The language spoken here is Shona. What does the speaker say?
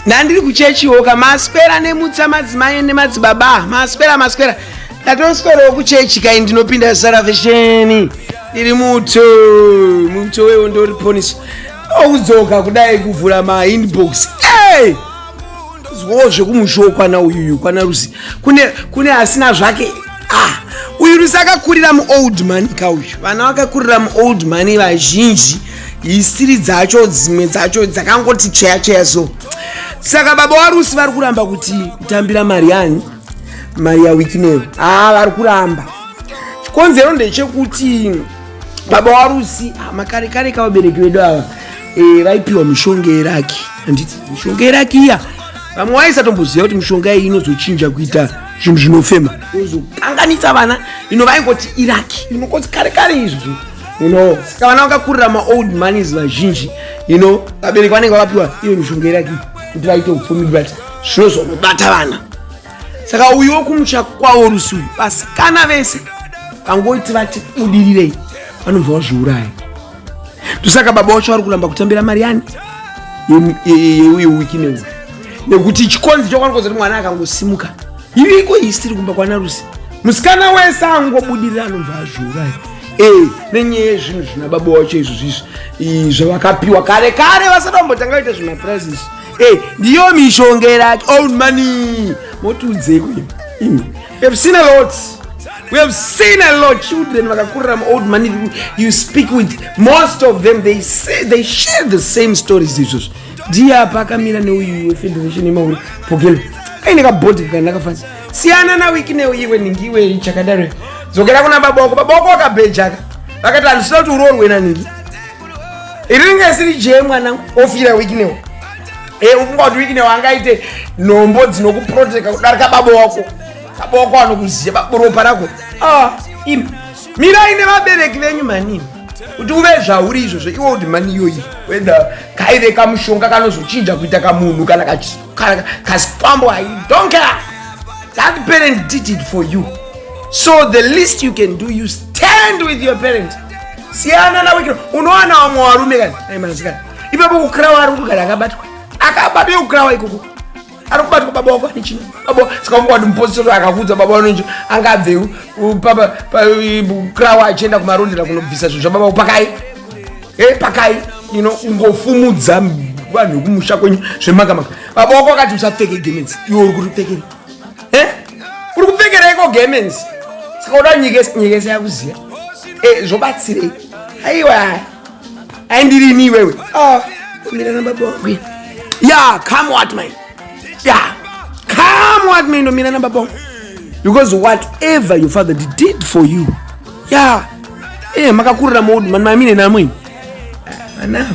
Ndandiri kuchechiwo ka, maswera nemutsa madzimai nemadzibaba, maswera maswera. Ndatoswerawo kuchechi kai, ndinopinda salvation. Ndiri muto, muto wewo ndoriponisa. Okudzoka kudai kuvhura ma inbox. Hey! Zwo zvekumushow kwana uyuyu kwana Rusi. Kune asina zvake. Ah, uyu Rusi akakurira mu old money ka uyu. Vana vakakurira mu old money vazhinji. History dzacho dzimwe dzacho dzakangoti cheya cheya so. Saka baba waRusi vari kuramba kuti kutambira mari yani? Mari yaWicknell. Ah, vari kuramba. Chikonzero ndechekuti baba waRusi ah, makare kare kavabereki vedu ava vaipiwa mishonga yeraki, handiti? Mishonga yeraki iya vamwe vaisatomboziva kuti mishonga iyi inozochinja kuita zvinhu zvinofema, ozokanganisa vana. Ino vaingoti iraki inokoti kare kare izvozvo. Saka vana vakakurira maold moneys vazhinji, vabereki vanenge vakapiwa iyo mishonga yeraki kuti vaite upfumi, but zvinozonobata vana. Saka uyu wokumucha kwavo Rusi uyu, vasikana vese vangoti vati budirirei vanobva vazviuraya. Ndosaka baba wacho vari kuramba kutambira mari yani yeuyo Wicknell, nekuti chikonzi chokwanokoza kuti mwana akangosimuka, iriko history kumba kwanaRusi, musikana wese angobudirira anobva azviuraya nenyaya yezvinhu zvina baba wacho izvo zvizvi zvavakapiwa kare kare vasati vambotanga kuita zvimapurazi. Ndiyo mishonga yeraki, old money. Motiudzeko imi? We have seen a lot, we have seen a lot. Children vakakurira muold money, you speak with most of them, they say, they share the same stories izvozvo. Ndiye apa akamira neuyu wefederation yemauri Pokelo, aine kabhodhi kakanaka fansi. Siyana naWicknell iwe, ningiwe chakadaro. Dzokera kuna baba wako. Baba wako wakabhejaka, vakati handisina kuti uroorwe naningi. Rinenge siri jee mwana ofira Wicknell. Ufunga kuti Wicknell angaite nhombo dzinokuproteka kudarika baba wako? Baba wako anokuziva ropa rako. Ah, imi mirai nevabereki venyu manini kuti uve zvauri izvozvo. Iwe kuti mani iyoyi, whether kaive kamushonga kanozochinja kuita kamunhu kana kasikwambo, I don't care. That parent did it for you, so the least you can do, you stand with your parent. Siyana naWicknell. Unowana vamwe varume kani aimasikana ipapo kukrawa ari kugara akabatwa, akabatwa kukrawa ikoko ari kubatwa. Baba wako ane chino baba. Saka unga kuti mupositori akakuudza baba vanonje angabve krawa achienda kumarondera kunobvisa zvinhu zvababa pakai pakai ungofumudza vanhu vekumusha kwenyu zvemakamaka. Baba wako akati usapfeke gemenzi, iwe uri kutipfekera. Uri kupfekereiko gemenzi? Saka uda nyika yese yakuziva, zvobatsirei? Aiwa, aindirini iwewe. Ah, mira nababa wangu. Yeah, come what may. Yeah, come what may, ndomira nababa wangu, because whatever your father did for you, yeah, makakurira muold money mamine namwini vanavo.